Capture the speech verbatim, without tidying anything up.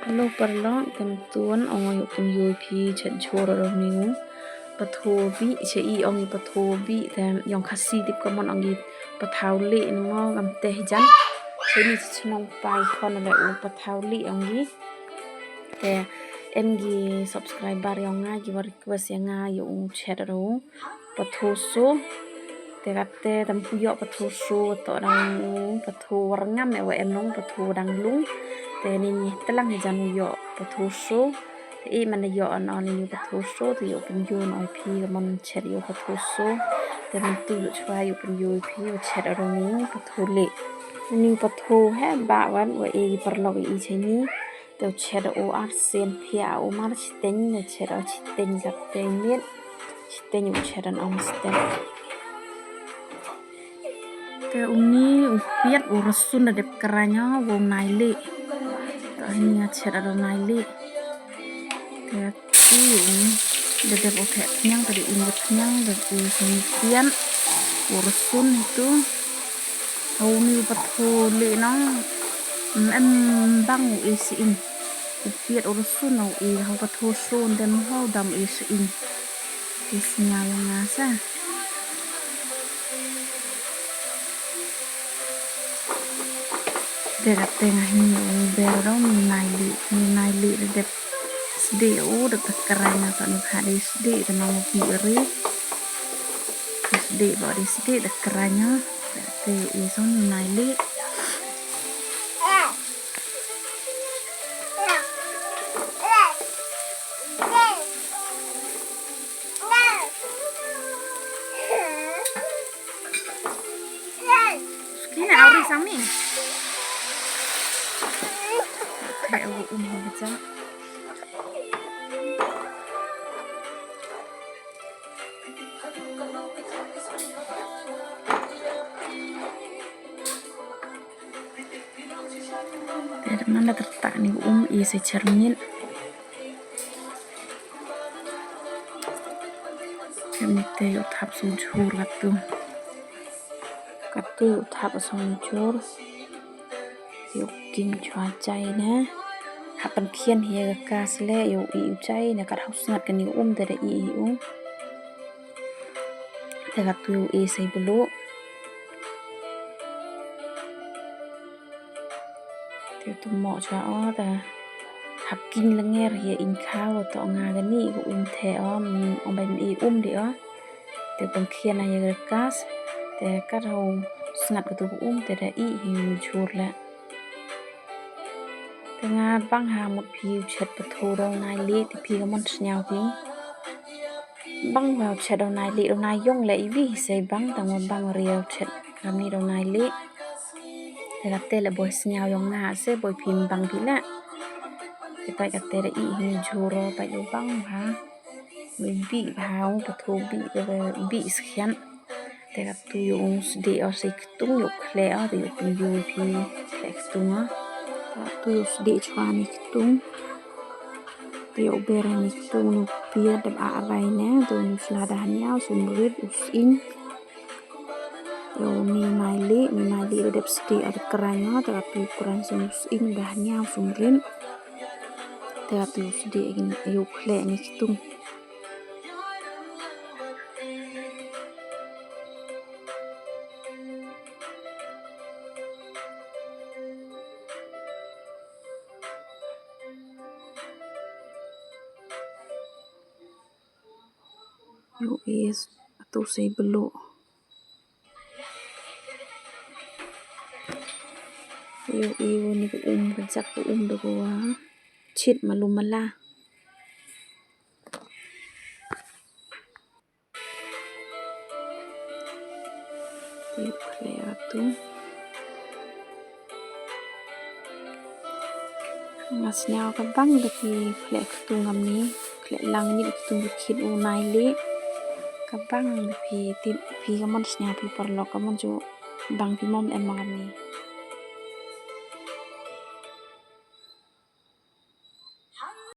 Hello paralok, te myntu ong yow pynyoo phi chet jhur aro ni u pathu bih, che i ong i pathu bih, te yong Khasi tip ka mon ong i pathaw lih, namo kamte hi jan. Che ni chnong Paikhon le u pathaw lih ong i. Te em ki subscriber yong nga ki wa request ya nga yow u chet aro u pathu so. Te kate tam ku yoh pathu so, to dang u pathu wa rngam e wa em nong pathu dang lung. Te ni ni tlang hi jan u yoh pathu so. Te i man da yoh an on ni pathu so, te yow pynyoo no i phi ka mon chet yow pathu so. Te myntu yow chwa yow pynyoo i phi yow chet aro ni pathu lih. Ni pathu he ba wan wa e paralok i che ni. Te u chet o ar sien phia o mar chiteng, te chet o chiteng kate miet. Chiteng u chet an ong step. Te u ni u piat u rsun da dep krai no, wow nai lih. Te u ni nga chet aro nai lih. Te u ni da dep u theh pniang, te da in da pniang, da u sini piat u rsun itu. Hau ni u pathu lih nong, em bang u e si in. U piat u rsun u e, hau pathu so dem hau dam e si in. Te sñiaw nga sa. Te kate nga hini u ber aro ni nai lih, ni nai lih da dep sdih u, da dep krai nga to ni pha da sdih, da nong u pi ri. Sdih ba da sdih da krai nga. Te i song ni nai lih. Kina au ri sang ni. Kre au um ha cha. Te da man da tertak ni um i se chermit. Chermit te yow thap su jhur katu. Katu yow thap su jhur. Yow king chwa chai ne. Hap pynkhian hi ya ka kas le yow i u chai ne kat hau sngat kani um te da i i u. Te katu yow e sei bluh. Te tu mo chwa o, te hap king lenger hi ya in khaw, to nga kani ka um the o, mm, ong bai i um di o. Te pynkhian hi ya ka kas, te kat hau sngat katu ka um, te da i hi u jhur le. Te nga bang ha mut phi u chet pathu aro nai lih, te phi ka mon sñiaw phi. Bang wa u chet aro nai lih, aro nai yong le i wi hi sei bang, tang wa bang ri u chet kam ni aro nai lih. Te kate le boi sñiaw yong nga se boi phi bang phi le. Te tai kate da i hi jhur aro, tai yow bang ha. Boi bih ha u pathu bih, bih skhian. Te katu yow sdih o sei ktung yow khleh o, te yow pynyoo phi khleh ktung o. Katu yow sdih chwa ni ktung. Te yow ber ni ktung ni piat dep a rai ne, te yow sla da haniaw sumrit u sing. Te yow ni nai lih, ni nai lih da dep sdih a da krai o, te katu krai sum sing da haniaw sumrit. Te katu yow sdih yow khleh ni ktung. Yow e atu sei bluh. Yow e wa ni ka um, ka jak ka um da ka wa chit malu mala. Te khleh atu. Nga sñiaw ka bang da phi khleh ktung kamni, khleh lang ni ktung da khit u nai lih. Ka bang da phi tip phi ka mon sñiaw phi paralok ka mon ju bang phi mom em kamni.